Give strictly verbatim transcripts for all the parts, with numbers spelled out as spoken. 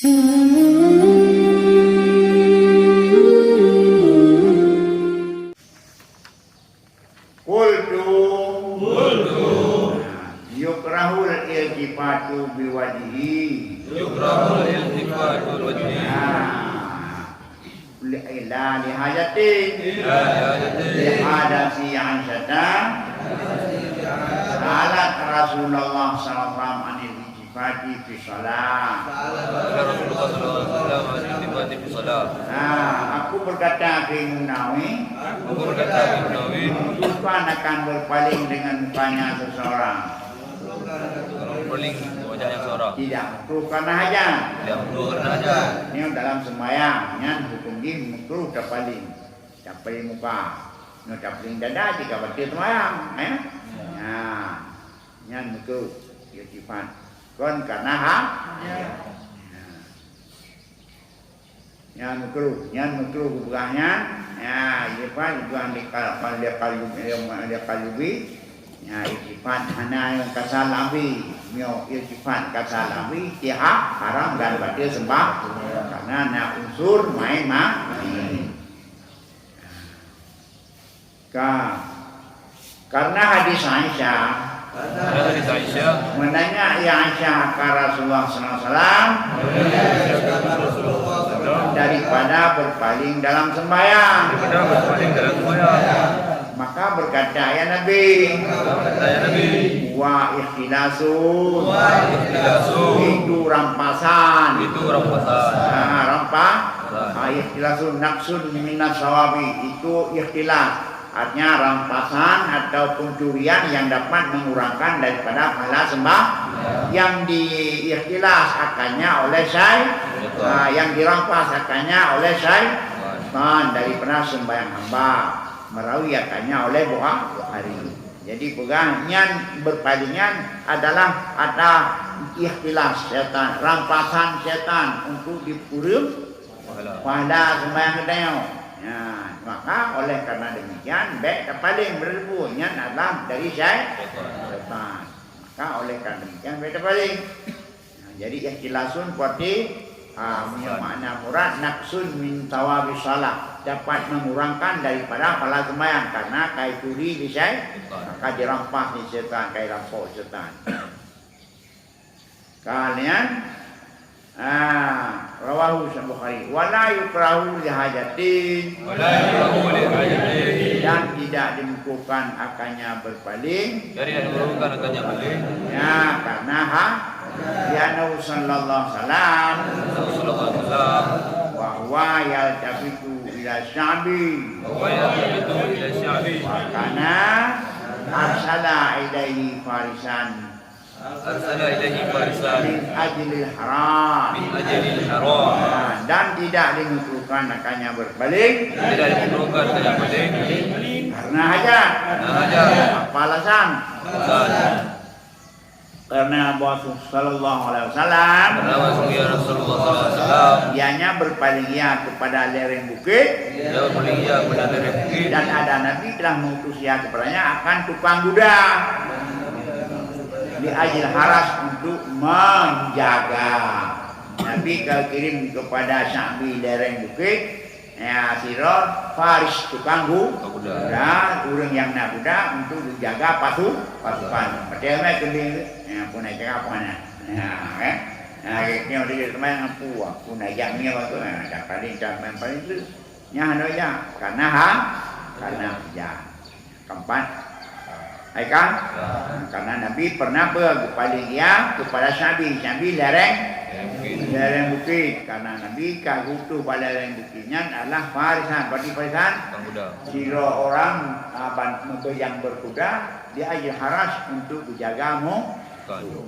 Qultu, yukrahul iltifatu biwajhi. Yukrahul iltifatu biwajhi. Nah, li-, ila lihajatin. Ila lihajatin. Lihadasi Aisyata. Sa'alat Rasulullah sallallahu alaihi wasallam anil iltifati fi shalah. Sa'ala Rasulullah sallallahu alaihi wasallam anil iltifati fi shalah. Nah, aku berkata ke Imam Nawawi. Aku berkata ke Imam Nawawi. Bukan akan berpaling dengan mukanya seseorang. Berpaling wajahnya seorang. Tidak makruh karena hajat. Tidak makruh karena hajat. Ini dalam sembahyang, nyan hukum jih makruh terpaling. Tapeulieng muka. Nyoe tapeulieng dada jika bateue seumayang, eh? Ya. Nah, nyan makruh, iltifat. Kon karena ha-, ya. Nah. Nyan makruh, nyan makruh geupeugah nyan. Ya, iltifat geupeugah di kal-, kal-, dia kalu-, dia, dia kalubi. Ya, iltifat hana nyang kasal abi. Nyoe iltifat kasal abi, tihak haram dan bateue sembah. Karena na unsur main ma-, main. Ka. Karena hadis Aisyah. Karena hadis Aisyah. Menanya ia Aisyah akan Rasulullah sallallahu alaihi wasallam. Menanya Aisyah akan Rasulullah sallallahu alaihi wasallam. Daripada berpaling dalam sembahyang. Daripada berpaling dalam sembahyang. Maka berkata, "Ya Nabi." Maka berkata, "Ya Nabi." Wa ikhtilasun. Wa ikhtilasun. Itu rampasan. Itu rampasan. Ah, rampa-, Rampasan. Ah, ikhtilasun naqsun minas sawabi, itu ikhtilas. Artinya rampasan atau pencurian yang dapat mengurangkan daripada pahala sembah. Ya. Yang diikhtilas akannya oleh syai-, Syaitan. Ah, yang dirampas akannya oleh syai-, Syaitan. Syaitan daripada sembahyang hamba. Merawi akannya oleh Buha-, Bukhari. Jadi peugah nyan berpalingan adalah ada ikhtilas syaitan, rampasan syaitan untuk dipeureueng Pahala. Pahala sembahyang geutanyoe. Ya, maka oleh karena demikian, bèk tapaleng meureubu nyan adalah dari syai-, Syaitan. Syaitan. Maka oleh karena demikian, bèk tapaleng. Nah, jadi ikhtilasun berarti, ah, punya makna murad, naqsun min thawabi shalah, dapat mengurangkan daripada pahala sembahyang karena kai curi di syai-, Syaitan. Maka dirampas di syaitan, kai rampok syaitan. Kalian, ah, rawahu Bukhari. Wala yukrahu li hajatin. Wala yukrahu li hajatin. Dan tidak dimakruhkan akannya berpaling. Dan tidak dimakruhkan akannya berpaling. Ya, karena ha-, li'annahu sallallahu alaihi wasallam. Sallallahu alaihi wasallam. Wa huwa yaltafitu ila sya'bi. Wa huwa yaltafitu ila sya'bi. Wa kana arsala ilaihi farisan. Arsala ilaihi farisan. Min ajlil haram. Min ajlil haram. Nah, dan tidak dimakruhkan akannya berpaling. Tidak dimakruhkan akannya berpaling. Karena hajat. Karena hajat. Apa alasan? Alasan. Karena Rasul sallallahu alaihi wasallam. Karena Rasulullah sallallahu alaihi wasallam. Dianya berpaling ia kepada lereng bukit. Dia berpaling ia kepada lereng bukit. Dan ada Nabi telah mengutus ia kepadanya akan tukang kuda. Li ajlil haras, untuk menjaga. Nabi ka kirim kepada Sya'bi lereng bukit, ya, sidroe faris, tukang gu-, Tukang kuda. Kuda, ureueng nyang na kuda untuk geujaga pasu-, pasukan. Padahai meunan keumbeng tu, ya, pun nak cakap apa na. Ya, kan? Nah, nyoe dia teuma nyang ampu, aku nak jak nyoe tu, nah, dah paling, dah main paling tu. Nyan hana jak, karena ha-, karena hajat. Keempat, hai kan? Karena Nabi pernah be-, berpaling ia kepada Sya'bi. Sya'bi lereng, lereng bukit. Karena Nabi ka geutuh bak lereng bukit nyan adalah farisan. Berarti farisan? Tukang kuda. Sidroe orang, ah, ban-, yang berkuda, li ajlil haras, untuk menjaga mu-, Tukang kuda.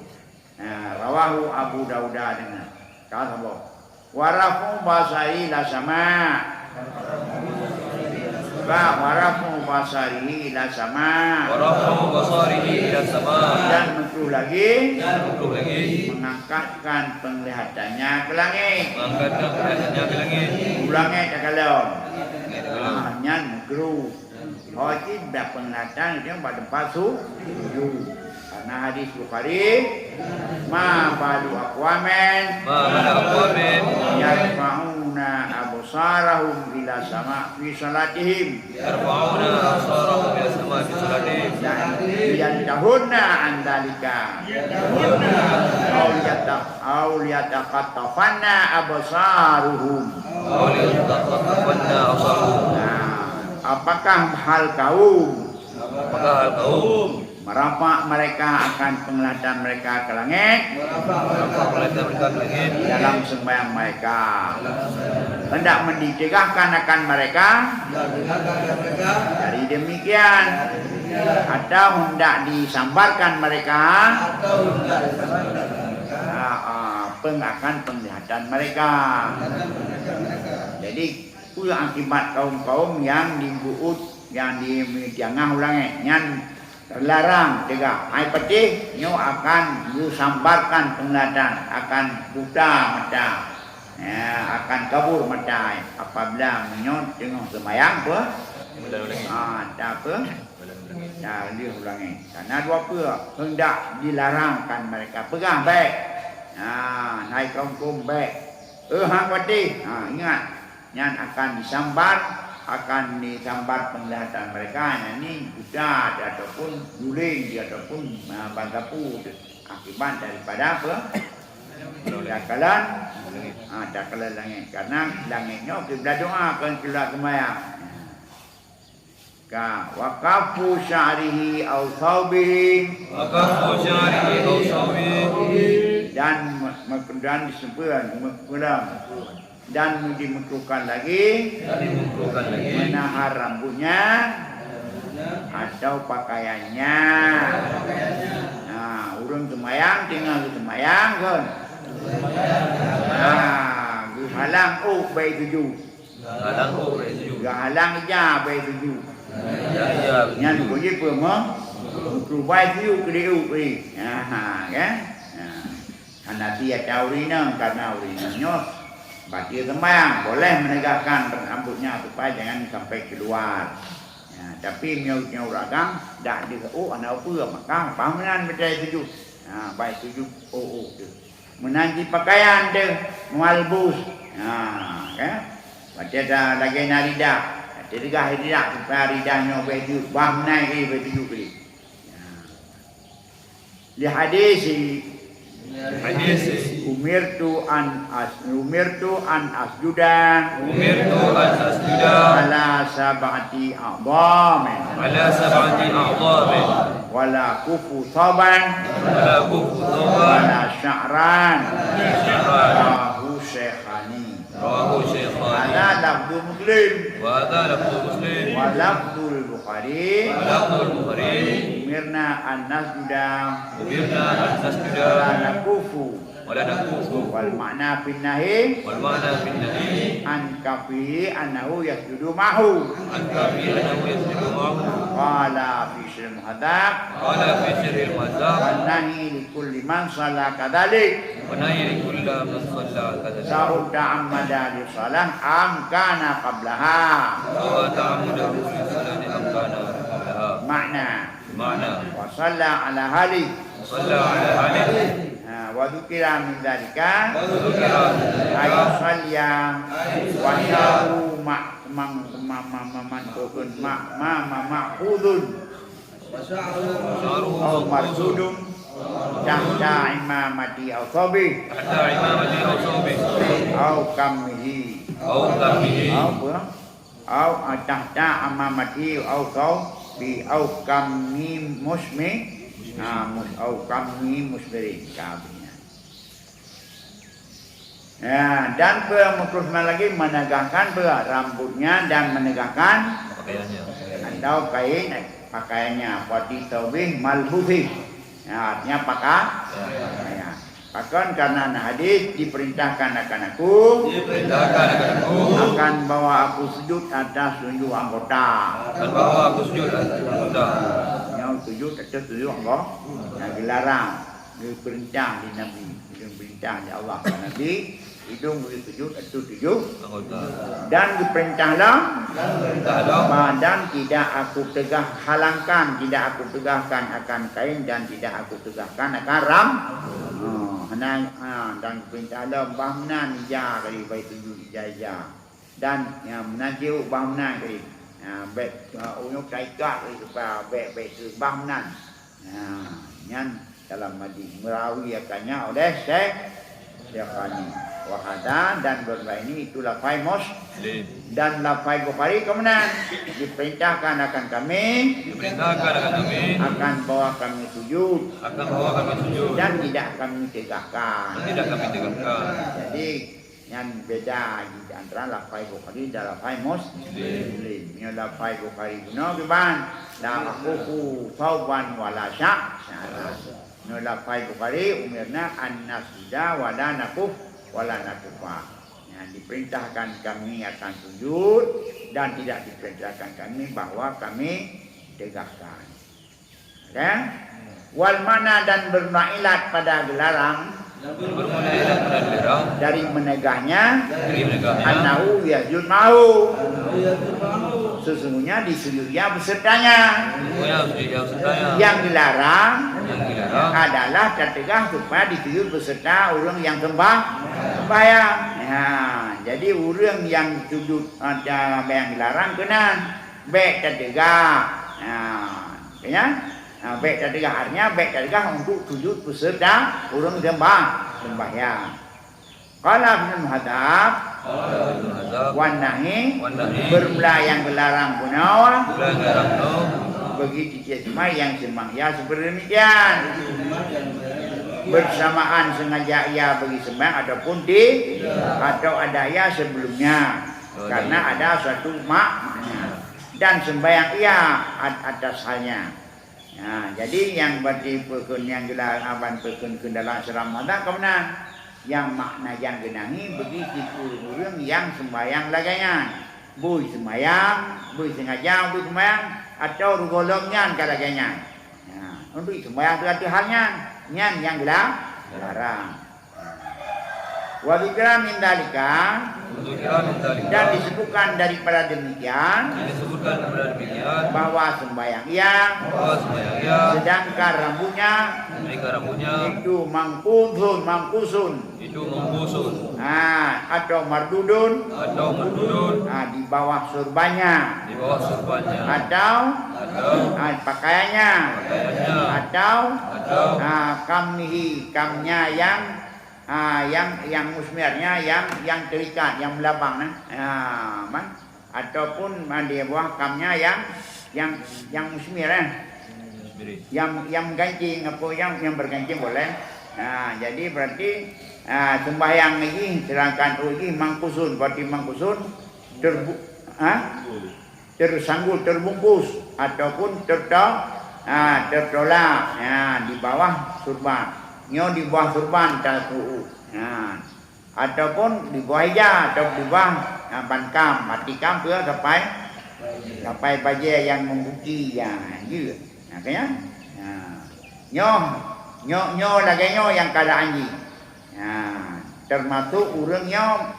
Nah, rawahu Abu Dauda dengan ka sambung. Wa rafa'u basarihi ila sama. Ba, wa rafa'u basarihi ila sama. Wa rafa'u basarihi ila sama. Dan makruh lagi. Dan makruh lagi. Mengangkatkan penglihatannya ke langit. Mengangkatkan penglihatannya ke langit. Ulangi takalon. Takalon. Ah, nyan makruh. Oh, cit dak penglihatan dia bak teumpat su-, sujud. Na hadis Bukhari, "Ma balu aqwamin, ma balu aqwamin, yarfa'una absarahum ila sama fi salatihim, yarfa'una absarahum ila sama fi salatihim, yantahuna an dzalika, au yata-, au yataqattafanna absaruhum." Au yataqattafanna absaruhum. Nah, apakah hal kaum? Apakah hal kaum? Merapak mereka akan penglihatan mereka ke langit. Merapak mereka ke langit. Dalam sembahyang mereka. Hendak menditegahkan akan mereka. Dari demikian. Atau hendak disambarkan mereka. Ah, ah, peng-, akan penglihatan mereka. Jadi, peue akibat kaum-kaum nyang dibuet, nyang di-, diangah u langét nyan? Teularang teuga, hai patéh nyoe akan geusambarkan peunglihatan, akan buta mata, ya, akan kabur mata apabila meunyoe teungoh seumayang peuet, ha, ta peuet, ta lheueh u langét. Karena dua peue, hendak dilarangkan mereka. Peugah bék. Ha, hai kaum-kaum bék. Eh, hang patéh. Ha, ingat. Nyan akan disambar, akan disambar penglihatan mereka, yakni buta ataupun guléng ataupun, ah, ban sapu tu. Akibat daripada apa? Takalan, ah, takalan langét. Karena langét nyoe kiblat doa, kon kiblat seumayang. Ka, wa kaffu sya'rihi aw thaubihi. Wa kaffu sya'rihi aw thaubihi. Dan me-, me-, dan disempurna, me-, dan dimekruhkan lagi, dan dimekruhkan lagi, menahan rambutnya atau pakaiannya. Nah, ureuëng seumayang, teungoh seumayang, kan? Nah, geuhalang ôk bak sujud. Geuhalang ôk bak sujud. Geuhalang ija bak sujud. Ija, ija. Nyan keuh jih peue meuh? Keuh bak sujud keu di ôk tadi. Ha, kan? Ha. Hana sia ta ureuëng inong, karena ureuëng inong nyoe bateue seumayang, boleh menegakkan rambutnya supaya jangan sampai keluar. Ya, tapi meunyoe ureuëng agam, dak deuh ôk hana peue, maka paham meunan bak sujud. Ha, bak sujud ôk-ôk tu. Meunan cit pakaian teuh, malbus. Ha, kan? Watée ta lagée na ridah. Watée ridah, ridah, supaya ridah nyoe beuh jeuet, bah meunan keu beuh jeuet keu. Ha. Li hadisi. Li hadisi. Umirtu an as-, umirtu an asjuda. Umirtu an asjuda. Ala sab'ati a'dhamin. Ala sab'ati a'dhamin. Wala kufu thauban. Wala kufu thauban. Wala sya'ran. Wala sya'ran. Rawahu Syaikhani. Rawahu Syaikhani. Hadza lafzu Muslim. Wa hadza lafzu Muslim. Wa lafzul Bukhari. Wa lafzul Bukhari. Umirna an nasjuda. Umirna an nasjuda. Wa la nakufu. Wa la nakufu. Wal ma'na fin nahi. Wal ma'na fin nahi. An kafihi annahu yasjudu ma'ahu. An kafihi annahu yasjudu ma'ahu. Qala fi Syarhil Muhadzab. Qala fi Syarhil Muhadzab. Wan nahyi li kulli man shalla kadzalik. Wan nahyi li kulli man shalla kadzalik. Sawa ta'ammada li shalah am kana qablaha. Sawa ta'ammada li shalah am kana qablaha. Makna. Makna. Wa shalla ala hali. Wa shalla ala hali. Ha, wa dzukira min dzalika. Wa dzukira min dzalika. Ay shalliya. Ay shalliya. Wa sya'ruhu ma-, man, ma-, ma-, ma-, man, ma-, ma-, ma-, ma'khudun. Au marsudun tahta imamati au thawbih. Tahta imamati au thawbih. Au kammihi. Au kammihi. Au apa? Au, ah, tahta imamati au thawbih au kammi musmi. Ah, mus-, au kammi musmirin. Kamminya. Ya, dan peue meukrôh lagi menegakkan peue rambutnya dan menegakkan pakaiannya. Atau kain pakaiannya, fati taubih malbusih. Ya, artinya paka-, ya, pakaian. Pakon karena na hadis diperintahkan akan aku, diperintahkan akan aku, akan bahwa aku sujud atas tujuh anggota. Akan bahwa aku sujud atas tujuh anggota. Yang sujud atas tujuh anggota. Yang dilarang, diperintah di Nabi, diperintah di Allah ke Nabi. Idong bagi sujud ateueh tujoh anggota. Dan diperintah lom, dan diperintah lom, dan tidak aku tegah halangkan, tidak aku tegahkan akan kain dan tidak aku tegahkan akan ram. Ha, hana, ha, dan diperintah lom bah meunan ija kali bagi sujud ija-ija. Dan, ya, meunan cit bah meunan kali. Ha, bèk, ha, unyok taikat kali supaya bèk, bèk bah meunan. Nah, nyan dalam hadis merawi akannya oleh Syekh Syakhani. Wahada dan berdoa ini itu lafai Muslim. Dan lafai Bukhari kemudian diperintahkan akan kami, diperintahkan akan kami, akan bahwa kami sujud, akan bahwa kami sujud, dan tidak kami tegakkan, dan tidak kami tegakkan. Jadi, nyan beda di antara lafai Bukhari dan lafai Muslim. Muslim. Nyoe lafai Bukhari bunoe kiban, la akhufu sauban wala sya-, sya'ra. Nyoe lafai Bukhari, umirna an nasjuda wala nakuf, wala nakufa. Nyan diperintahkan kami akan sujud dan tidak diperintahkan kami bahwa kami tegakkan. Kan? Wal mana dan bermakna ilat pada geularang, bermakna ilat pada geularang, dari menegahnya, dari menegahnya, annahu yasjud ma'ahu, sesungguhnya disujud ia besertanya. Sesungguhnya disujud ia besertanya. Yang dilarang, yang dilarang, adalah tategah supaya disujud beserta ureuëng yang sembah, sembahyang. Ha, jadi ureuëng yang sujud, ha, yang dilarang keunan bèk tategah. Ha, ya. Ha, bèk tategah, artinya bèk tategah untuk sujud beserta ureuëng sembah, sembahyang. Qala Ibnu Hazm, qala Ibnu Hazm, wan nahi, wan nahi, bermula yang geularang bunoe, bermula yang geularang bunoe, bagi tiep-tiep seumayang seumayang seperti demikian. Bersamaan sengaja ia bagi seumayang ataupun di, atau ada ia sebelumnya. Oh, karena iya, ada suatu mak-, makna. Dan sembahyang ia at-, atas halnya. Ha, jadi nyang berarti peukheun nyang geularang ban peukheun keu dalam asrama Ramadan ka meunan. Nyang makna nyang geunahi bagi sikureueng ureuëng nyang sembahyang lagèe nyan. Bui sembahyang, bui sengaja bui sembahyang, atau rugoe lom nyan ka lagèe nyan. Ha, untuk sembahyang tu ateueh hal nyan, nyan nyang geularang. Wa dzukira min dzalika, wa dzukira min dzalika, dan disebutkan daripada demikian, dan disebutkan daripada demikian, bahwa sembahyang ia, bahwa sembahyang ia, sedangkan rambutnya, sedangkan rambutnya, itu mangkusun, mangkusun, itu mangkusun, ha, atau mardudun, atau mardudun, ha, di bawah surbannya, di bawah surbannya, atau, atau, ha, pakaiannya, pakaiannya, atau, atau, ha, kammihi, kamnya yang, ha, yang, yang musmirnya, yang, yang terikat, yang meulabang, eh. Ha, man. Ataupun, man, di bawah kamnya yang, yang, yang musmir, eh. Yang, yang menggancing, apa yang, yang bergancing boleh. Ha, jadi berarti, ha, sembahyang lagi, sedangkan oh jih mangkusun, berarti mangkusun terbu-, ha? Tersanggul, terbungkus ataupun terto-, ha, tertolak, ha, di bawah surban. Nyoe di bawah surban tasu'u. Ha. Ataupun di bawah ija, atau di bawah, ha, ban kam, mati kam peue sampai, sampai bajèe nyang meuguci, ya, jeuet. Ha, kan? Ha. Nyoe, nyoe, nyoe lagèe nyoe nyang keuadaan jih. Ha, teumasok ureueng nyoe,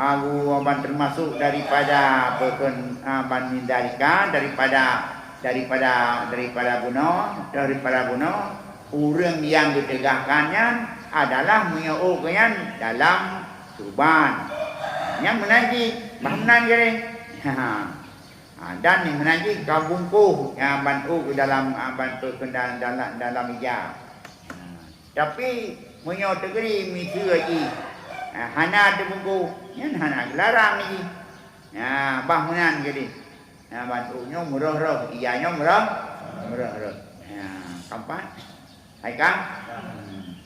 ha, ban teumasok daripada peukon, ha, ban min dzalika, daripada, daripada, daripada bunoe, daripada bunoe, ureueng nyang geuteugahkan nyan adalah meunyoe keu nyan dalam surban. Nyan meunan jih, bah meunan jih. Ha, dan meunan jih ka bungkôh, ha, ban ôk dalam, ha, ban peukon dalam, dalam, dalam ija. Ha. Tapi, meunyoe teugeuri miseue jih, ha, hana teubungkôh, nyan hana geularang jih. Ha, bah meunan keudeh. Ha, ban ôk nyoe meurôh-rôh, ija nyoe meurôh, meurôh-rôh. Ha, keumpat. Hai ka? Hmm.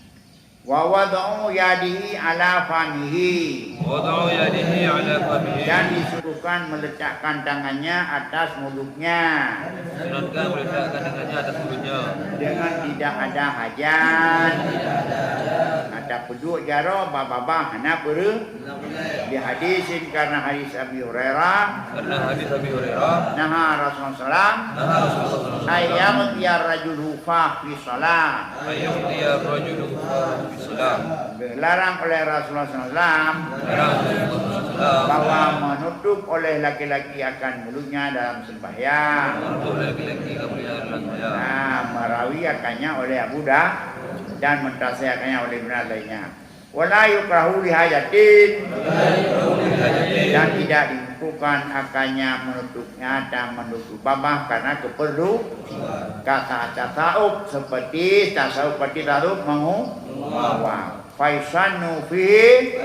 Wa wad'u yadihi ala famihi. Wa wad'u yadihi ala famihi. Dan disuruhkan meletakkan tangannya atas mulutnya. Disunatkan meletakkan tangannya atas mulutnya. Dengan tidak ada hajat. Nah, Tapeuduek jaroe babah-babah hana peureulee. Di hadisin, karena hadis Abi Hurairah. Karena hadis Abi Hurairah. Naha Rasulullah sallam. Naha Rasulullah sallam. Ay yaghtiya rajulu fa fi shalah. Ay yaghtiya rajulu fa fi shalah. Dilarang oleh Rasulullah sallam. Dilarang oleh Rasulullah sallam. Bahwa menutup oleh laki-laki akan mulutnya dalam sembahyang. Menutup oleh laki-laki akan mulutnya dalam sembahyang. Nah, marawi akannya oleh Abu Dawud dan mentasih akannya oleh Ibnu lainnya. Wala yukrahu li hajatin. Dan tidak dibutuhkan akannya menutupnya dan menutup babah karena keperlu. Kata tasawuf seperti tasawuf, seperti tasawuf mengu-, menguap. Faisannu fihi,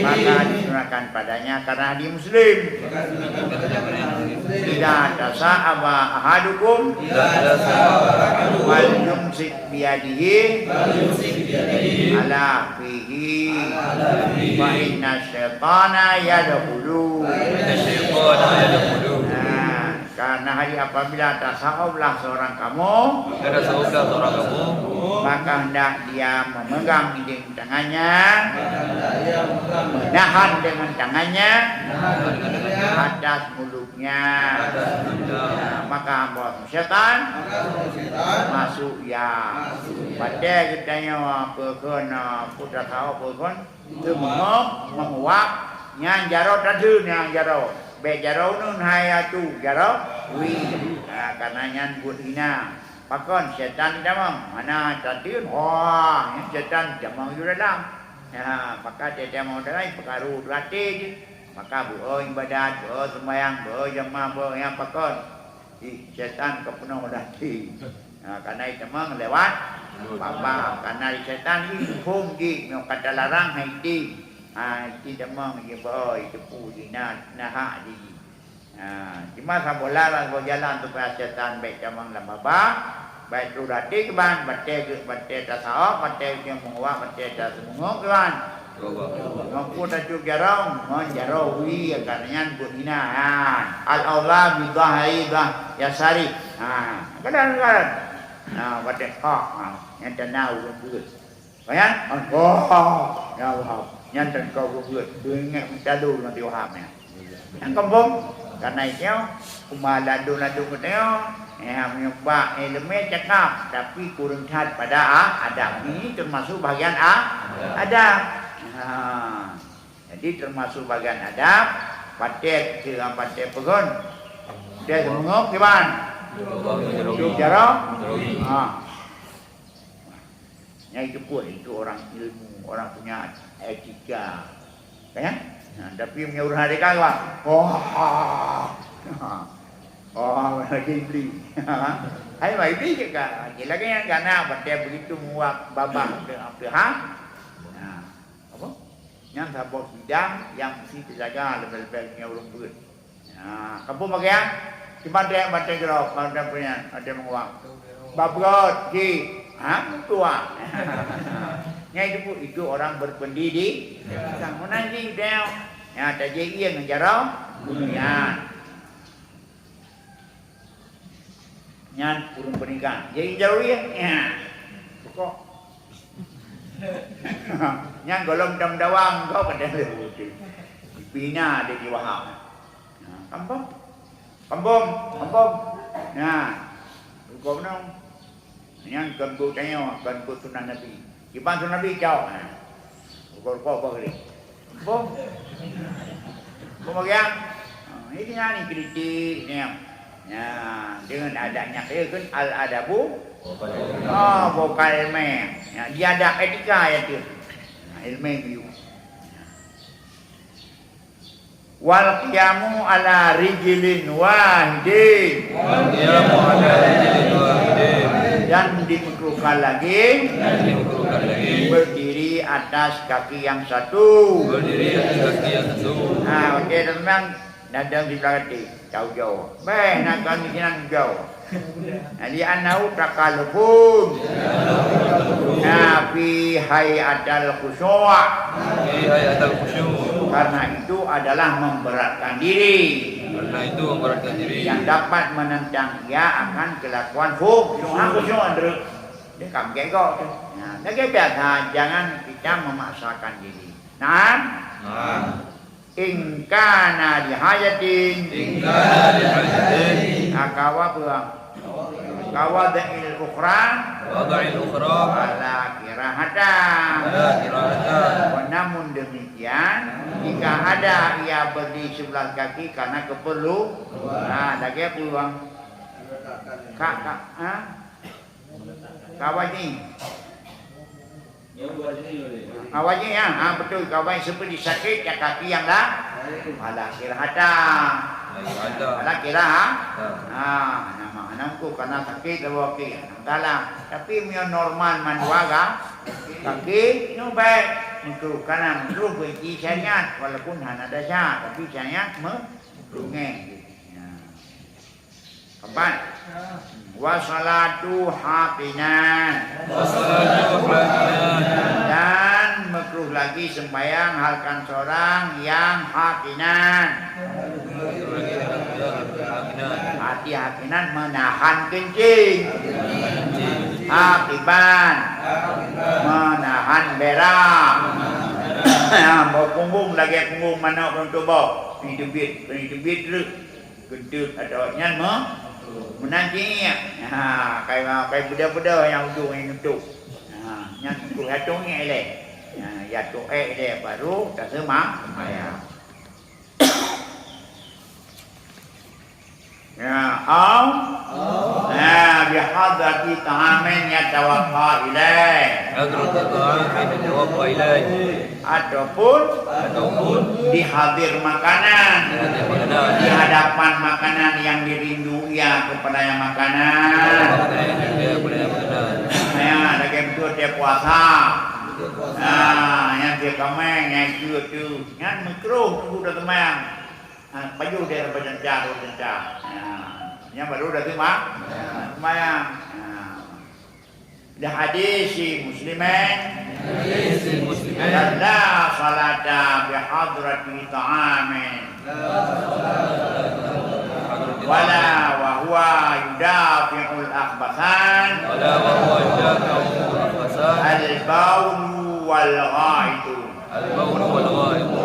maka disunahkan padanya karena hadis Muslim. Idza tasa'aba ahadukum, wal yumsik biyadihi ala fihi, fa inna syaitana yadkhulu. Nah, karena hari apabila tasawuflah seorang kamu, maka tasawuflah seorang kamu, maka hendak dia memegang idéng tangannya, menahan dengan tangannya atas mulutnya. Nah, maka hamba setan masuk, ya. Batée geutanyoe peukon, peue tasawuf peukon, teumeungoh, menguap, nyan jaroe tadeuh nyan jaroe. Bék jaroe uneun hai atu, jaroe wie. Ha, karena nyan buet hina. Pakon setan tamong? Hana tateun, wah, nyan setan tamong ju dalam. Ha, maka setan tamong dalam peukaru até jih. Maka beu ibadat, beu sembahyang, beu jamaah, beu nyang pakon. Ih, setan ka peunoh dah ti. Ha, karena itamong lewat babah. Karena setan ni hom jih, nyoe kata larang hai ti. Ha, ti tamong jih beu, teupeu jih na, na hak jih. Ha, cuma saboh lam, saboh jalan tu payah setan bék tamong lam babah. Bék troh até keuban, batée geuh, batée tasawuf, batée geuh meunguap, batée taseumungok keuban. Ngon peue tacok jaroe, ngon jaroe wie, karena nyan buet hina. Ha, al-aula bi dhahri dhah yasari. Ha, kadang-kadang. Ha, watée hak, ha, nyan tanda ureuëng beuet. Kan? Oh, ya Allah. Nyan tanda ureuëng beuet. Beuingat meutalo nanti wahab nyan. Nyang keumbong, karena itu, uma ladum-ladum geutanyoe, ya, meunyoe bak iéleumé cakap, tapi kureueng that pada a-, adab. Ini termasuk bahagian a-, adab. Ha. Jadi, termasuk bahagian adab, patéh, keu patéh peukon. Patéh seumungok, kiban? Cok jaroe? Ha. Nyang itu pun, itu orang ilmu, orang punya etika. Kan? Nah, tapi meunyoe ureuëng hadé ka, wah. Oh. Oh, lagi iblis. Hai, wah, iblis juga. Lagi nyang kana, patéh begitu muak babah teuh, teuh, ha? Nah, apa? Nyan saboh bidang nyang mesti teujaga leubeh-leubeh meunyoe ureuëng beuet. Ha, kapeue bagian? Siman dek bantai jroh, bantai punyan, bantai menguak. Babrot, ji. Ha, tuan. Nyan itu, itu orang berpendidik. Sang meunan ji deu. Ya, tajak ie ngon jaroe. Nyan. Nyan ureuëng peunikah. Jadi jaroe ie. Ya. Pokok. Nyan gohlom dam dawang kau pada leuh. Pina ada di wahab. Nah, kampung. Kampung, kampung. Nah, hukum nong. Nyan kon buet tanyoe, kon buet sunah Nabi. Kiban sunah Nabi, cok. Nah. Rukok-rukok apa kali? Kampung. Kampung bagian. Ha, ini nyan ni kritik ni. Nah, dengan adanya kaya kan al-adabu. Ah, bukan ilmu. Ya, dia ada etika ya tu. Nah, ilmu biu. Wal qiyamu ala rijlin wahidin. Wal qiyamu ala rijlin wahidin. Dan dimakruhkan lagi. Dan dimakruhkan lagi. Berdiri atas kaki yang satu. Berdiri atas kaki yang satu. Ha, okey, teman-teman. Dan dalam di belakang hati. Tahu jauh. Beh, nak kami sinan jauh. Nah, li'annahu takallufun. Nah, fi hayatil khusyuk. Fi hayatil khusyuk. Karena itu adalah memberatkan diri. Karena itu memberatkan diri. Yang dapat menentang ia akan kelakuan khusyuk. Ha, khusyuk, Andrew. Dia kam gegok tu. Nah, lagi biasa, jangan Yang memaksakan diri. Naam? Naam. In kana li hajatin. In kana li hajatin. Akawa peue? Kawada'il ukhra. Wada'il ukhra. Ala kirahata. Ala kirahata. Namun demikian, jika ada ia berdiri sebelah kaki karena keperlu, nah, lagi apa, Bang? Kak, kak, ha? Kawai ni. Kawai ni, ya. Ha, betul. Kawai seperti sakit, ya, kaki yang dah. Ala kirahata. Ala kiraha. Ha, nama anak ku karena sakit, lalu kaki. Entahlah. Tapi, meunyoe normal mandua ga, kaki, nyoe baik. Meukeruh kanan, meukeruh beuji syariat. Walaupun hana dasar, tapi syariat me-, meurungeng. Ya. Keempat. Wa salatu haqinan. Wa salatu haqinan. Dan makruh lagi sembahyang halkan seorang yang haqinan. Arti haqinan menahan kencing. Haqiban menahan berak. Ya, bau punggung lagèe punggung manok meuntuboh. Peuniteubiet, peuniteubiet treuk. Keuntut atau nyan meunan cinggiek. Ha, kai, kai beudôh-beudôh nyang ujong nyang nutup. Ha, nyan pukul satu ngiek ilèe. Ha, ya tuek ilèe baru taseumah, sembahyang. Ya, au. Ya, bihadrati ta'amin yatawaffa ilaih. Hadrati ta'amin yatawaffa ilaih. Ataupun, ataupun di hadir makanan, di hadir makanan, di hadapan makanan yang dirindu ia kepada yang makanan. Makanan yang dirindu ia kepada yang makanan. Ya, lagèe beutôi dia puasa. Nah, yang dia kameng, yang itu, itu. Yang makruh, tunggu dah temayang. Ha, pajoh dia dah baca, baca. Ha, nyan baru dah seumah-, sembahyang. Ha. Di hadis Muslimin. Hadis Muslimin. La salata bi hadrati ta'amin. Wala wa huwa yudafi'ul akhbathan. Wala wa huwa yudafi'ul akhbathan. Al baulu wal ghaitu. Al baulu wal ghaitu.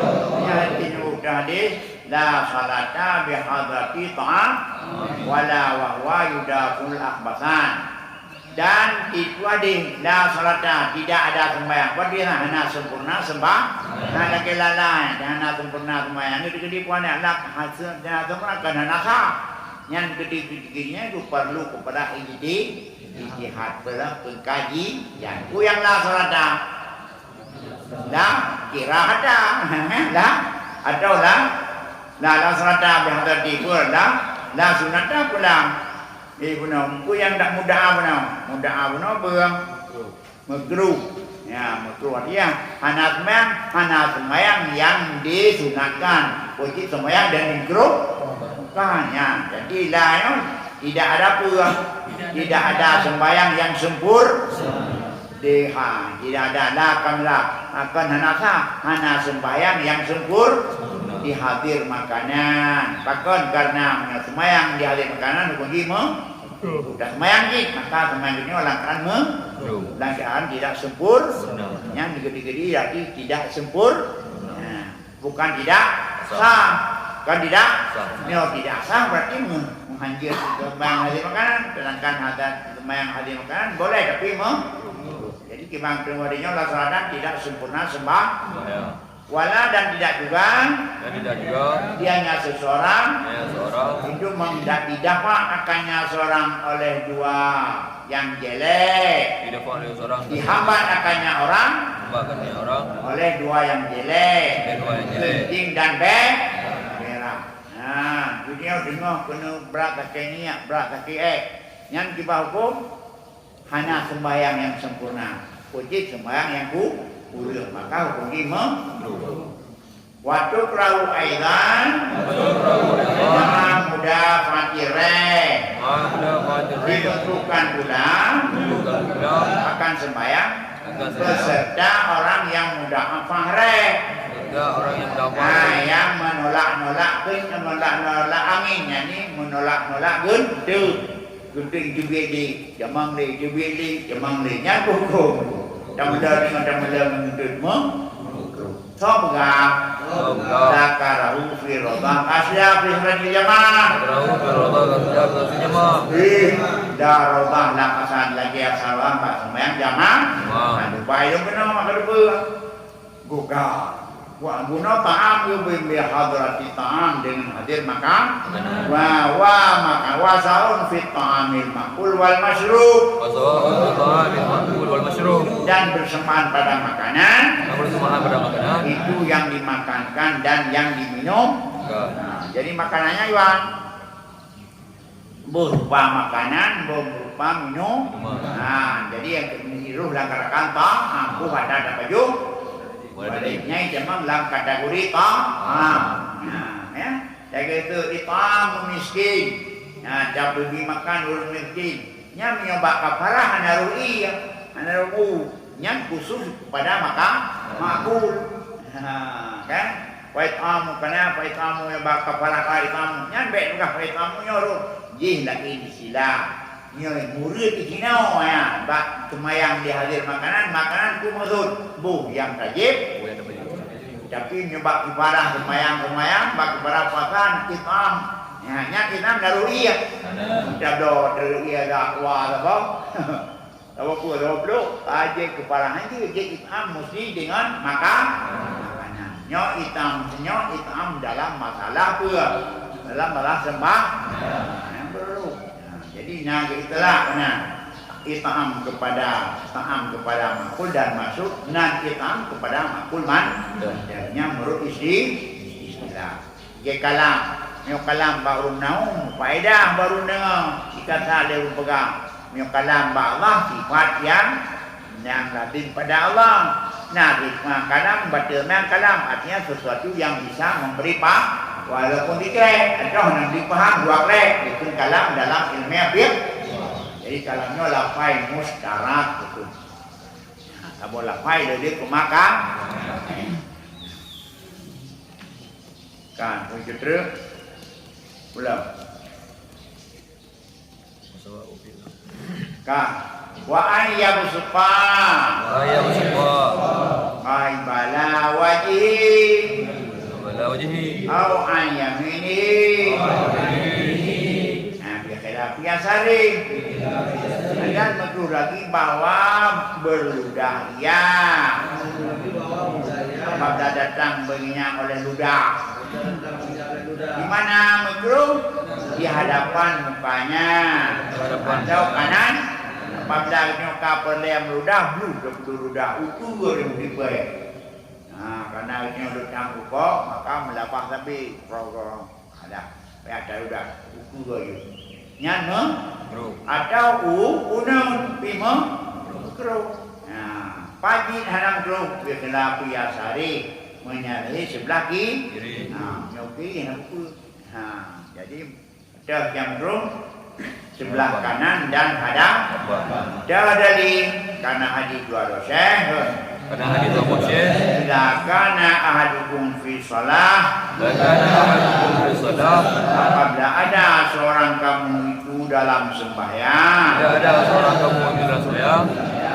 Nyan hadis. La salata bi hadrati ta'am, wala wa huwa yudafi'ul akhbathan. Dan itu hadis, la salata, tidak ada sembahyang. Berarti hana sempurna sembah-, hana lagèe lalai, hana sempurna sembahyang. Itu jadi puan la hasil, hana sempurna, kan hana sah. Nyan ketika-ketikanya itu perlu kepada ijti-, ijtihad, perlu pengkajian. Ku yang la salata. La kirahata. La atau la, la, la salata bi hadrati pun la, la sunnata pun la. Eh, bunoe, engku nyang dak muda'a bunoe. Muda'a bunoe beuh. Makruh. Ya, makruh artinya hana sembahyang, hana sembahyang yang disunatkan. Wajib sembahyang dan makruh. Bukan, ya. Jadi la nyoe tidak ada apa. Tidak ada sembahyang yang sempur-, Deh, ha, tidak ada la kamila, akan hana sah, hana sembahyang yang sempur di hadir makanan. Pakon? Karena meunyoe sembahyang di hadir makanan hukum jih me-, dah sembahyang jih, maka sembahyang jih nyoe langkahan me-, langkahan tidak sempur-, yang digedi-gedi, jadi tidak sempur-, nah. Bukan tidak sah. Kan tidak? Sah. Nyoe tidak sah berarti me-, menghanjir sembahyang hadir makanan. Sedangkan hadat sembahyang hadir makanan boleh, tapi me-, jadi kiban teungoh nyoe la salata tidak sempurna sembah. Ya. Wala dan tidak juga. Dan tidak juga. Dianya seseorang. Dianya seseorang. Itu meng-, tidak didafa akannya seorang oleh dua yang jelek. Tidak boleh seorang. Dihambat akannya orang. Hambat akannya orang. Oleh dua yang jelek. Oleh dua yang jelek. Kencing dan be-, berak. Nah, dunia dengoh keuneuk brat sakét ngiek, brat sakét ék. Nyan kiban huköm hana sembahyang nyang sempurna. Wajéb sembahyang nyang ku-, kureueng. Maka huköm jih me-, Wa tukrahu aidan ma'a mudafatir rih. Ma'a mudafatir rih. Dimakruhkan pula. Dimakruhkan pula. Akan sembahyang. Akan sembahyang. Beserta orang yang mudafah rih. Beserta orang yang mudafah rih. Nah, yang menolak-nolak ke-, menolak-nolak angin, yakni menolak-nolak guntur. Guntur jeubiet lé, jamang lé, jeubiet lé, jamang lé. Nyan huköm. Tameulang ngon tameulang ngon geuteuet meukrôh. Soe peugah? Soe peugah? Dzakarahu fi radhah asya fi suratil jamaah. Dzakarahu fi radhah asya fi suratil jamaah. Eh, dah radhah lam asar lagèe asar lam bak seumayang jamaah. Wah. Nah, lupa ilôn keunoe maka lupa. Gugah. Wa guna ta'am geubri bi hadrati ta'am, dengan hadir makan. Benar. Wa, wa makan, wa sa'un fi ta'amil ma'kul wal masyrub. Wa sa'un fi ta'amil ma'kul wal masyrub. Dan bersamaan pada makanan. Dan bersamaan pada makanan. Itu yang dimakankan dan yang diminum. Ya. Nah, jadi makanannya, Iwan. Boh rupa makanan, boh rupa minum. Minuman. Ha, jadi nyang keu-, roh lam garakan ta, ha, boh ada dapat ju. Boleh. Boleh. Nyan cuma lam kategori ta. Ha. Ha, ya. Lagèe tu, it'am miskin. Ha, jak bri makan ureueng miskin. Nyan meunyoe bak kafarah hana roh ie, hana roh u. Nyan khusus pada maka makul. Ha, kan? Fa it'amu kana, fa it'amu nyang bak kafarah, fa it'amu. Nyan bèk peugah fa it'amu nyoe roh. Jih laén istilah. Nyoe murid di sinoe, ya. Bak seumayang di hadir makanan, makanan tu maksud. Boh nyang tajib. Tapi nyoe bak kifarah seumayang-seumayang, bak kifarah puasa, it'am. Ya, nyan it'am lam ru'yah. Kita do ru'yah dakwa apa? Saboh peuet, saboh ploh, tajak keu pahala haji, jeuet it'am mesti dengan maka-, makanan. Nyoe it'am, nyoe it'am dalam masalah peue? Dalam masalah sembah-, nyang perlu. Nah, jadi, na geuitlak, na. It'am kepada, ta'am kepada makul dan masyrub, nan it'am kepada makul man-, ya, nyang menurut isti-, istilah. Lagèe kalam. Meunyoe kalam bak ureueng na, faedah bak ureueng deungö. Jika sa lé ureueng peugah, meunyoe kalam bak Allah, sifat nyang, nyang lazim pada Allah. Nah, hikmah kalam, bateuh meunan kalam, artinya sesuatu yang bisa memberi pa-, walaupun dikèe, atau nyang dipaham dua klik, itu kalam dalam ilmiah fiqh. Jadi, kalam nyoe lafai musyarak, betul. Nah, saboh lafai lé peumakam. Kan, begitu terus. Ulang. Ka. Wa an yabsuta. Wa an yabsuta. Qibala wajhi. Qibala wajhi. Au an yaminihi. Au an yaminihi. Nah, bi khilafi yasari. Dan betul lagi bahwa berludah ia. Apabila datang bagi nyan oleh ludah. Di mana makruh? Di hadapan mukanya. Hadapan. Atau kanan. Apabila nyoe ka peureulèe meuludah, bluh teupeudeuh ludah, ukeue nyang dipeue. Nah, karena nyoe ludah bukok, maka meulabah sabe. Ada. Payah taludah, ukeue. Nyan meuh? Makruh. Atau u-, uneun, pi meuh? Makruh. Nah, pajan hana makruh, bi khilafi yasari, menyalahi sebelah ki-, kiri. Nah, nyoe kiri hana makruh. Nah, jadi, teuh nyang makruh, sebelah kanan dan hadap. Hadap. Teuh dalil, karena hadis dua ratus syekh. Karena hadis dua ratus syekh. Idza kana ahadukum fi shalah. Idza kana ahadukum fi shalah. Apabila ada seorang kamu itu dalam sembahyang. Apabila ada seorang kamu itu dalam sembahyang.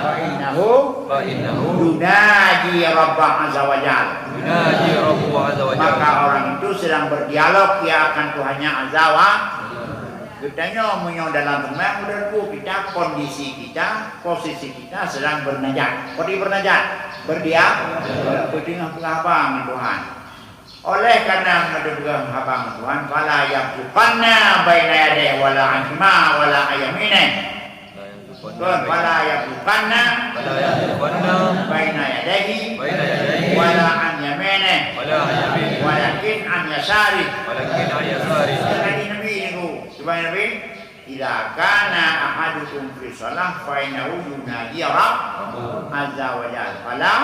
Fa innahu. Fa innahu. Yunaji Rabbah azza wa jal. Yunaji Rabbahu azza wa jal. Maka orang itu sedang berdialog ia akan Tuhannya azza wa. Geutanyoe meunyoe dalam teumpat udah ku kita, kondisi kita, posisi kita sedang bernajat. Kondisi bernajat, berdiam, bertengah-tengah haba ngon Tuhan. Oleh karena bertengah haba ngon Tuhan, fala yabsuqanna baina yadayhi wala an shima wala an yaminihi. Kon, fala yabsuqanna. Fala yabsuqanna. Baina yadayhi. Baina yadayhi. Wala an yaminihi. Wala an yaminihi. Walakin an yasarihi. Walakin an yasarihi. Kata Nabi niku, coba Nabi, "Idza kana ahadukum fi shalah fa innahu yunaji Rabb azza wa jalla. Fala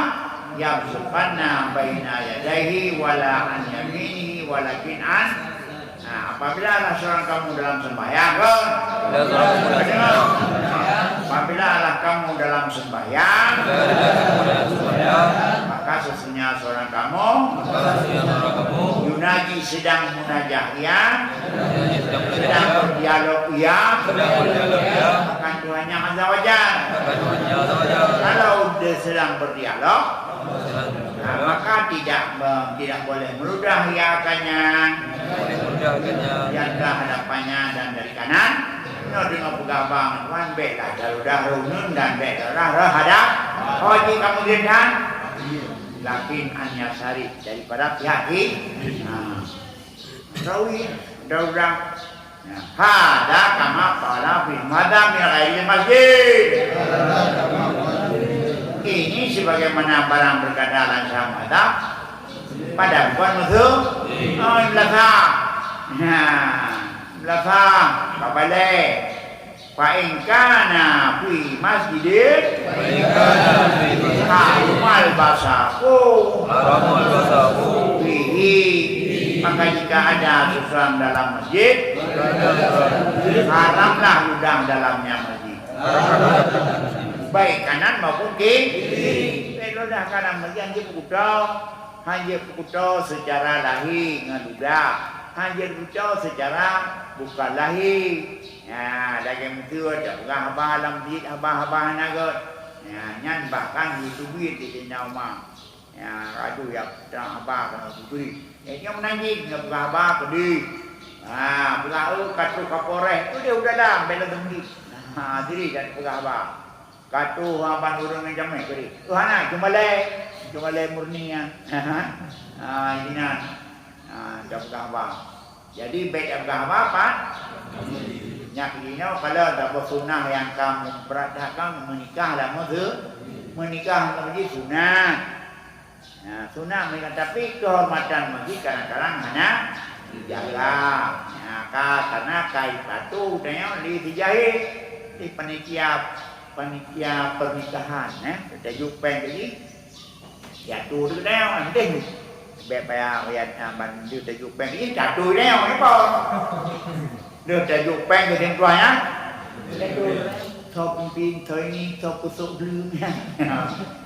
yabsuqanna baina yadayhi wala an yaminihi walakin an." Nah, apabila ada seorang kamu dalam sembahyang, kan? Apabila ada seorang kamu dalam sembahyang. Apabila ada kamu dalam sembahyang. Apabila ada kamu dalam sembahyang. Maka sesungguhnya seorang kamu. Maka sesungguhnya seorang kamu. Nabi sedang munajah, ya. Sedang berdialog, ya. Akan Tuhannya Azza wa Jalla. Kalau dia sedang berdialog, nah, maka tidak me-, tidak boleh meludah, ya, katanya. Di antara hadapannya dan dari kanan. Nyoe deungon peugah bang, Tuhan, bèk lah taludah rhuneun dan bèk taludah rhah hadap. Oh, jih kamu gendang. Lakin an yasari, daripada pihak kiri. Nah. Rawi, daulah. Nah, hadza kama qala fi madza min ghairi masjid. Ini sebagaimana barang berkata dalam mazhab pada bukan musuh. Oh, belasa. Nah, belasa, babalai. Fa in kana fi masjidin, fa in kana fi masjidin, harumal basaku, harumal basaku, fihi, maka jika ada seseorang dalam masjid, haramlah ludah dalamnya masjid. Baik kanan maupun kiri. Baik ludah kanan masjid, hana jipeukuto, hana jipeukuto secara lahé ngon ludah, hana jipeukuto secara bukan lahé. Nyan, lagèe meuteue tapeugah haba lam masjid, haba-haba hana göt. Nyan, nyan bahkan geuteubiet lé Saidina Umar. Nyan, aduh, ya, peugah haba keunoe geubri. Nyan, nyan meunan jih, nyan peugah haba keudeh. Ha, peugah, "Oh, ka troh Kapolres." Tu dia udah lam, bela teumeugi. Ha, diri dan peugah haba. Ka troh haba ureueng nyang jamé keudeh. Oh, hana, cuma lé, cuma lé murni nyan. Ha, inan. Ha, tapeugah haba. Jadi, bèk tapeugah haba, Pak. Nyak jinoe kalau taboh sunah nyang ka meuberat that kan meunikah lam masjid. Meunikah lam masjid sunah. Nah, sunah meunikah, tapi kehormatan masjid kadang-kadang hana dijaga. Nah, ka, karena ka ipatuh tanyoe lé si jahé, lé panitia, panitia pernikahan, eh, tajuk péng tadi. Jatuh tu dah, mending. Bèk payah, payah, ah, ban dia tajuk péng. Ini jatuh dah, apa? Dia tajuk péng ke simpul ya. Jatuh. Soe pimpin, soe ini, soe pusok dulu.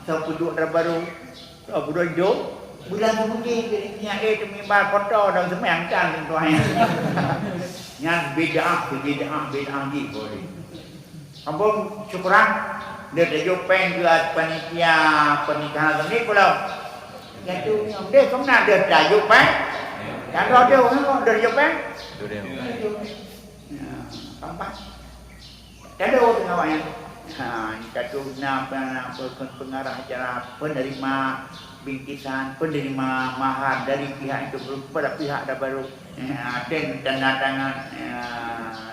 Soe peuduek dara barô, soe peuduek hidup. Bulan tu mungkin jadi minyak, eh, tu mimbar foto dan sembiang kan simpul ya. Nyan bid'ah, bid'ah, bid'ah jih boleh. Ampôn, syukuran. Dia tajuk péng keu panitia pernikahan sendiri pulang. Yang tu, yang dia kemana dia tajuk péng? Yang dua dia, dia tajuk péng? Ya, tampak. Ada orang awak yang, ha, ni kata na, na, na, pe-, pe-, pengarah acara, penerima bingkisan, penerima mahar dari pihak itu kepada pihak dah baru. Ha, dan tanda tangan, ha,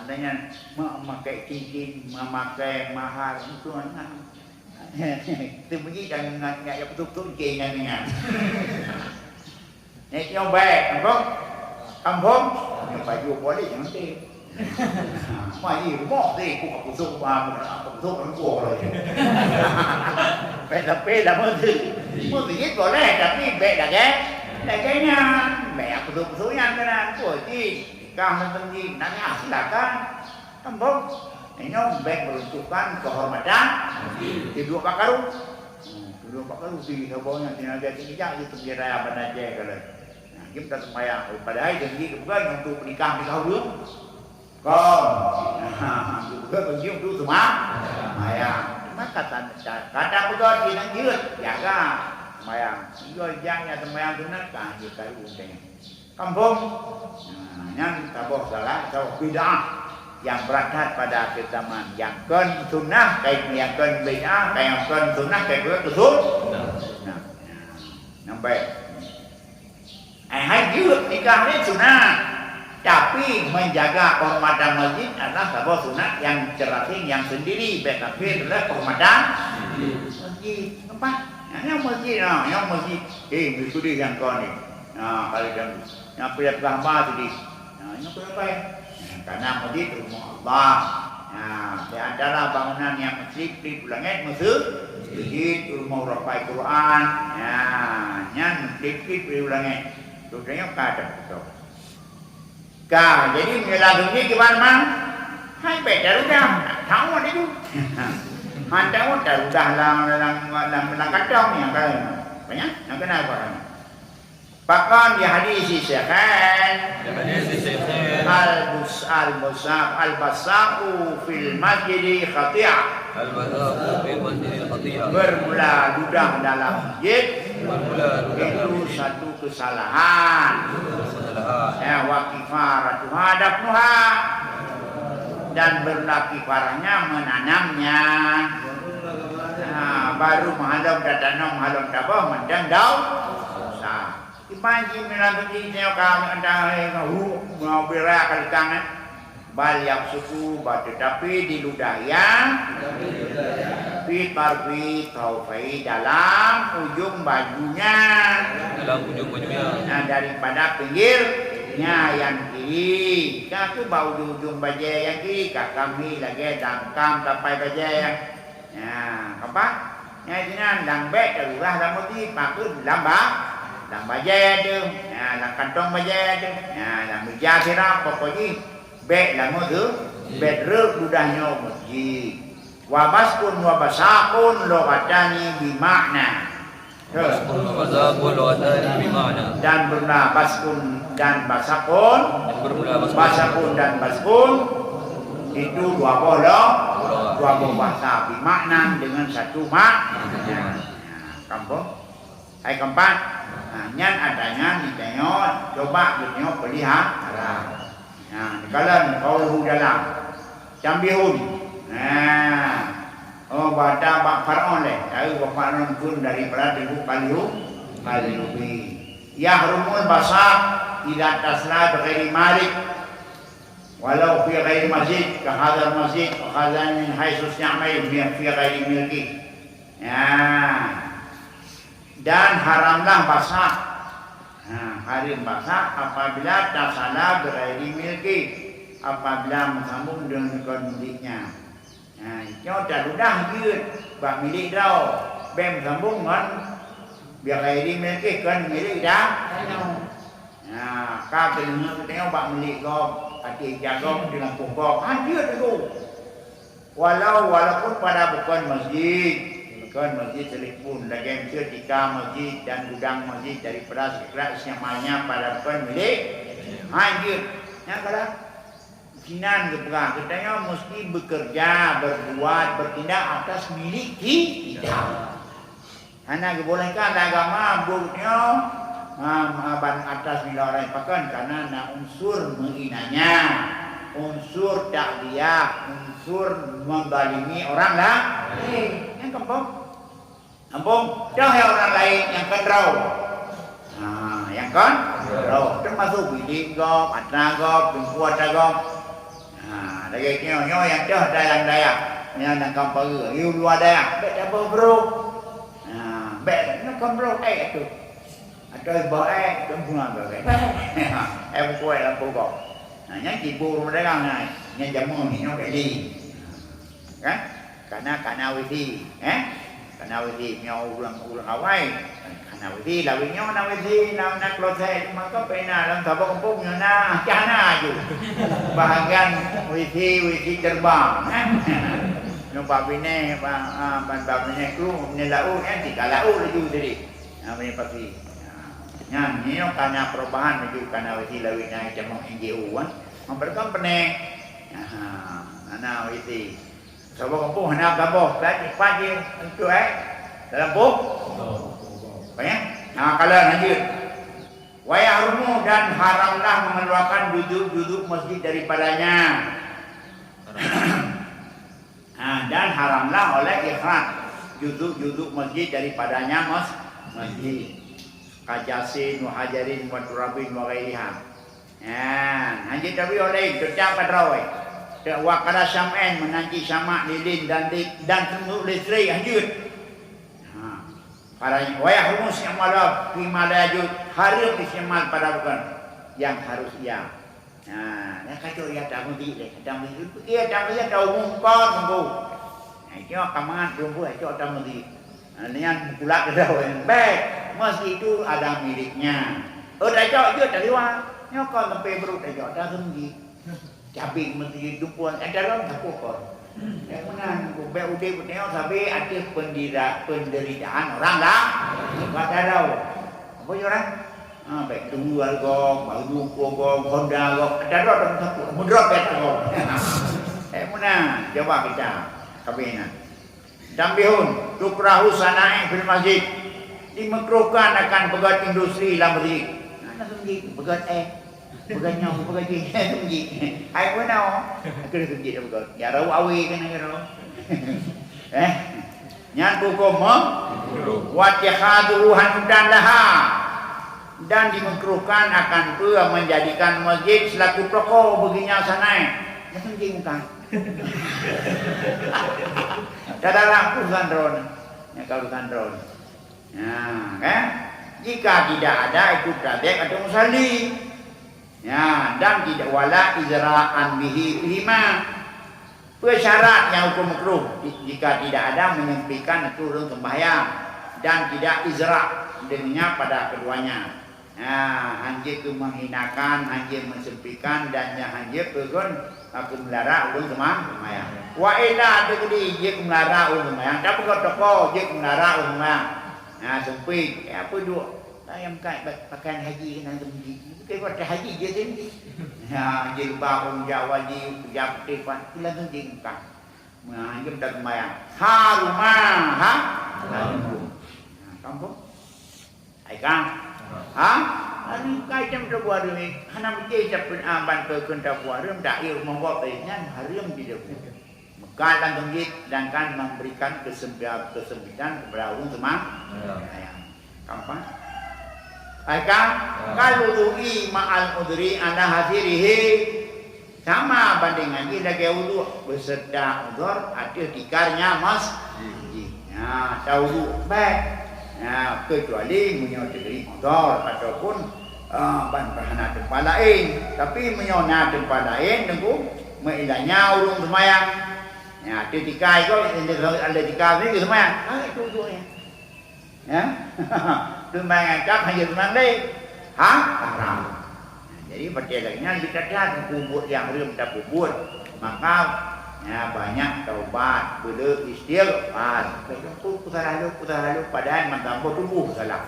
dengan memakai cincin, memakai mahar, itu anak. Sembunyi dan ingat-ingat yang betul-betul cincin yang ingat. Nyoe bèk, nampak? Kampung, nyoe baju boleh jangan teh. Mai rumoh teh, ku kapusok, ah, kapusok kan ku boleh. Bèk tapi lah mesti. Mesti boleh, tapi bèk lagèe, lagèe nyan. Bèk kapusok-pusok nyan keunan. Ku ji, nikah nonton ji, nanya silakan. Kampung, nyoe bèk meruntuhkan kehormatan. Di dua bakaru. Hmm, dua bakaru di saboh nyan tinggal dia tinggi jak di pinggir raya Banda Aceh kalau. Nah, jeuet taseumbahyang. Padahai janji geupeugah nyang tu peunikah nikah ureueng. Kon. Geupeugah janji tu seumah-, seumbahyang. Cuma kata, kata peugah di nan jeuet, jaga seumbahyang. Iyo, jak nyan seumbahyang sunat, ka jeuet karu unteng. Kampung. Nah, nyan saboh salah, saboh bid'ah nyang brat that pada akhir zaman. Nyang kon sunnah, kai, nyang kon bid'ah, kai nyang kon sunnah, kai kon sunnah. Nah, nah, nampak. Eh, hai jeuet nikah ni sunat. Tapi menjaga kehormatan masjid adalah saboh sunat yang terasing, yang sendiri. Bèk tapi adalah kehormatan masjid. Nampak? Nah, nyang masjid, nah, nyang masjid. Eh, meusudah nyang kon ni. Nah, kalau nyang, nyang peugah hamba tadi. Nah, nyang peugah apa ya? Nah, karena masjid rumah Allah. Nah, di antara bangunan yang menclip-clip u langèt, masjid, rumah ureueng hafai Quran. Nah, nyan menclip-clip u langèt. Rupanya ka ada betul. Ka, jadi meunyoe langsung ni kiban mang? Hai bèk tarudah, tahu laju. Han tahu tarudah lam, lam, lam, lam kantong ni, kan? Banyak, nak kenal apa kan? Pakon di hadis Syekhain, Di hadis Syekhain. Al-bus-, al-musaf-, al-basaqu fil masjidi khati'ah. Al-basaqu fil masjidi khati'ah. Bermula ludah dalam masjid Bermula ludah itu dalam masjid. Satu kesalahan. Kesalahan. Ya, wa kifaratuha dafnuha. Dan bermula kifarahnya menanamnya. Nah, baru meuhalom tatanom, meuhalom taboh, mantong dau-, dosa. Iban jih meunan teuti nyoe ka meuantang, eh, hu, meunyoe bira ka leutang, eh. Bal yabsuqu, bah teutapi diludah ia, fi tarfi khaufaihi, dalam ujong bajunya. Dalam ujong bajunya. Nah, daripada pinggirnya nyang kiri. Ka keuh bak ujong-ujong bajée nyang kiri, ka kami lagée dangkam kapai bajée. Nah, kapah? Nyang sinan lam bék taludah lam meuti, pakon lam ba-, lam bajée teuh. Nah, lam kantong bajée teuh. Nah, lam meuja sira, pokok jih bék lam meuti, bék rhot ludah nyoe meuti. Wa baskun wa basakun lughatani bi makna. Baskun wa basakun lughatani bi makna. Dan bermula baskun dan basakun. Dan bermula baskun. Basakun dan baskun. Itu dua boh lo-, dua boh bahasa. Bi makna dengan satu mak-, nah, kampung. Hai keempat. Nah, nyan adanya di tanyoe, coba geutanyoe pelihara. Nah, dikalon qauluhu dalam. Tambihun. Nah. Oh, bada bak Firaun lé. Tahu bak Firaun pun daripada teungku kaliu, kaliubi. Yahrumul basaq idza tasalla bi ghairi malik. Walau fi ghairi masjid, ka hadzal masjid, wa khazan min haitsu ya'mal fi ghairi milki. Ya. Dan haramlah basaq. Ha, haram basaq apabila tasalla bi ghairi milki, apabila meusambong deungon kon miléknya. Ha, nyoe taludah jeuet bak milék droe, bék meusambong ngon bi ghairi milki, kon milék da-, tanoh. Ha, ka keuneuk teuntèe bak milék gob, até ija gob, di lampôh gob, ha, jeuet teungku. Walau, walaupun pada bukon masjid, bukon masjid sekalipun, lagèe miseue tika masjid dan gudang masjid daripada sikrak isinya pada bukon milék, ha, jeuet. Nyan ka lah. Sinan geupeugah, geutanyoe meusti beukeureuja, beubuat, beutindak atas milék ki-, kita. Hana geubolehkan lé agama buet nyoe, ha, ha, ban atas nilai orang pakon, karena na unsur meuinanya, unsur takziah, unsur menzalimi orang lain. Nyan kampung. Kampung, toh ya orang lain nyang keundrau. Ha, nyang keundrau. Termasuk bidik gob, atra gob, teungku atra gob. Ha, lagèe nyoe, nyoe nyang toh dalam dayah. Nyang nangkam pageue, di luwa dayah. Bèk taboh brôk. Ha, bèk, nyoe kon brôk, eh, tu. Atau boh, eh, tu bunga tu, eh. Eh, buku, eh, lampu kau. Ha, nyan tipu rumah dagang, nyan. Nyan jameun, nyoe beli. Kan? Kana, kana wifi, eh? Kana wifi, nyoe ureueng, ureueng awai. Kana wifi, lawi nyoe na wifi, na, na kloset, maka pena lam saboh kampung nyoe na, cah na aju. Bahagian wifi, wifi terbang, eh? Nyoe bak binéh, bak, ah, ban bak binéh kru, binéh laôt, eh, tika laôt laju tadi. Nah, binéh pasi. Nah, nyan, nyoe kana perubahan laju, kana wifi lawi na jameun N G O, eh? Memberikan penéh. Nah, na wifi. Saboh kampung hana gaboh, kan? Ipat je untuk, eh, dalam pom-, apa ya? Nah, kalau lanjut. Wa yahrumu, dan haramlah mengeluarkan juzuk-juzuk masjid daripadanya. Ha, dan haramlah oleh ikhraj juzuk-juzuk masjid daripadanya mas-, masjid. Kajasin, wa hajarin, wa turabin, wa ghairiha. Ha, hanjeuet tabi oleh, teutap ka droe. Teu-, wa qada syam'ain, meunan cit syamak, lilin dan li-, dan teungku listrik, hanjeuet. Ha. Para, wa yahrumu isti'maluha fima la yajuz, hareuem istimal pada bukon nyang harus ia. Ha, nyang kacok ia tameudik lé, tameudik, ia tameudik, taumum kon teungku. Ha, itu ka mangat teungku, cok tameudik. Ha, nyan kulak keudroe, bèk, masjid itu ada miliknya. Oh, tacok jeuet taliwa. Nyoe kon sampai brôk tacok, dah seumeujih. Cabi masjid dumpon, eh, dalam sapeue kon. Nyang meunan, bèk udép geutanyoe sabe ateueh pendira-, penderitaan orang lah. Bak dalam. Apa je orang? Ha, bèk dua gob, baru dua puluh gob, Honda gob. Ada rot dalam sapu, meudrop bèk gob. Eh, meunan, coba kita. Kabeh na. Tambihun, tukrahu sana'i fil masjid. Dimakruhkan akan peugöt industri lam masjid. Nah, lam masjid, peugöt eh. Peugöt nyoe, peugöt jih, lam masjid. Hai pun nyoe. Aku lam masjid dah peugöt. Ya, rau awe kan, ya, rau. Eh? Nyan huköm me-, wa ittikhadhuhu hanutan laha. Dan dimakruhkan akan peue menjadikan masjid selaku toko bagi nyang sanai. Nyan masjid bukan. Dalam urusan droe. Nyan ka urusan droe. Nah, kan? Jika tidak ada itu tabek atau musalli. Ya, dan tidak wala izra'an bihi, bihima. Peue syarat nyang huköm makruh? Jika tidak ada menyempikan itu ureuëng sembahyang dan tidak izra' dengannya pada keduanya. Ya, hanjeuet keu menghinakan, hanjeuet menyempikan dan nyang hanjeuet keu kon aku melara ureuëng sema-, sembahyang. Wa illa, ateueh keudi jeuet keu melara ureuëng sembahyang, tapi kon toko jeuet keu melara ureuëng sembahyang. Nah, sempit, eh, apa duek? Nah, nyang kai pakaian haji keunan seundi. Bukan pakaian haji je seundi. Ha, jilbab, ureuëng Jawa ji, kujak putih pan, tu langsung jingkang. Nah, jeuet tak sembahyang. Haruma, ha? Haruma. Nah, kampung. Hai kan? Ha? Lalu kai jam dua puluh hari ni, hana mungkin tak pun aman ke kenta buah rum, tak iya rumah buat baik nyan, harum di depan. Meukat lam masjid, sedangkan memberikan kesempi-, kesempitan kepada ureuëng sema-, ya, sembahyang. Keempat. Hai kan? Ya. Kal wudu'i ma'al udhri ala hasirihi. Sama banding ngon jih lagée wudhu beserta udhur ateueh tikarnya masjid. Ya, tawudhu baik. Ya, kecuali meunyoe teubri udhur ataupun, eh, ban hana teumpat laén. Tapi meunyoe na teumpat laén, teungku, meuilanya ureuëng seumayang. Ya, teutika iko, ada tika ni ke sembahyang. Ha, itu wuduknya. Ya. Teumpat nyang kap hanya teumpat lé. Ha? Haram. Jadi, pakai lagi nyan kita dah peubuet nyang rem tapeubuet. Maka, ya, banyak taubat, beuleuk istighfar. Ku salah lôn, ku salah lôn, padahai mantong tubuh salah.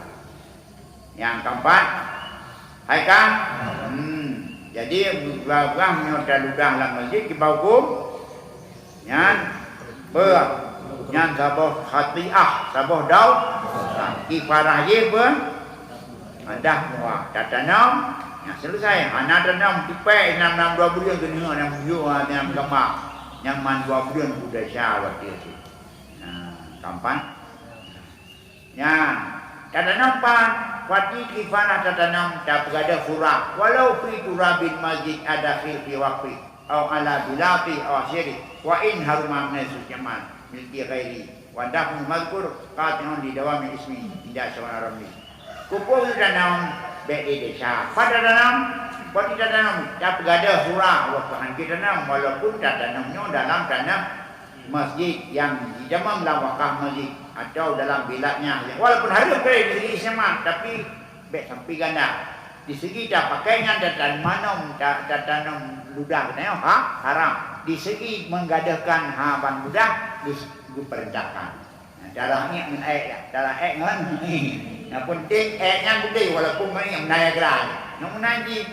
Nyang keempat, hai kan? Hmm. Jadi, beurah-beurah meunyoe taludah lam masjid, kiban huköm? Nyan, beuh, nyan saboh khatiah, saboh dau-, kifarah jih beuh, madah muha, tatanom, nyan selesai. Hana tanom, tipék, nam, nam dua buleuen keuneuk, nam yue, nam gama, nyang man dua buleuen kuda sya watée tu. Nah, keempat. Nyan, tatanom pan, fati kifanah tatanom tapeugadôh surah, walau fi turabil masjid adakhil fi waqfi, au ala bilati, au asyiri, wa in haruma min sujaman, milki ghairi, wa dafnu mazkur, qati'un li dawami ismi, inda syawara ramli. Kupu tatanom, bèk di desya. Pat tatanom, pat tatanom, tapeugadôh surah, wa pahan tatanom, walaupun tatanom nyoe dalam tanah masjid nyang jitamong lam wakaf masjid atau dalam bilatnya, walaupun hareuem keu di segi semak, tapi bèk sampai ganda. Di segi tapakainya dan tananom, ta-, tatanom ludah geutanyoe, ha, haram. Di segi menggadahkan ha ban ludah, dis-, diperintahkan. Nah, cara ék ngon ék ya, cara ék ngon. Nah, penting ék nyan beutôi walaupun meunan ya gerai. Nyoe meunan jih.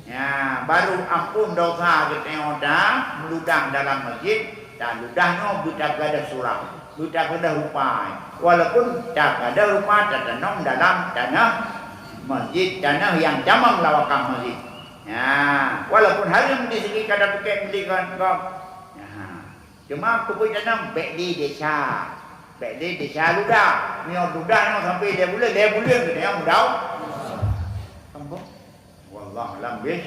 Ya, baru ampun dosa geutanyoe ta meuludang dalam masjid, dan ludah nyoe beutagadôh surah, beutagadôh rupa. Walaupun tagadôh rupa tatanom dalam tanah masjid, tanah nyang tamong lam wakaf masjid. Ya, walaupun hareuem di segi kada bukét milék kon kok. Ya. Cuma kubu tanom bèk di desya. Bèk di desya ludah. Meunyoe ludah nyoe sampai lhèe buleuen, lhèe buleuen geutanyoe mudau. Sambung. Wallahu a'lam bis-,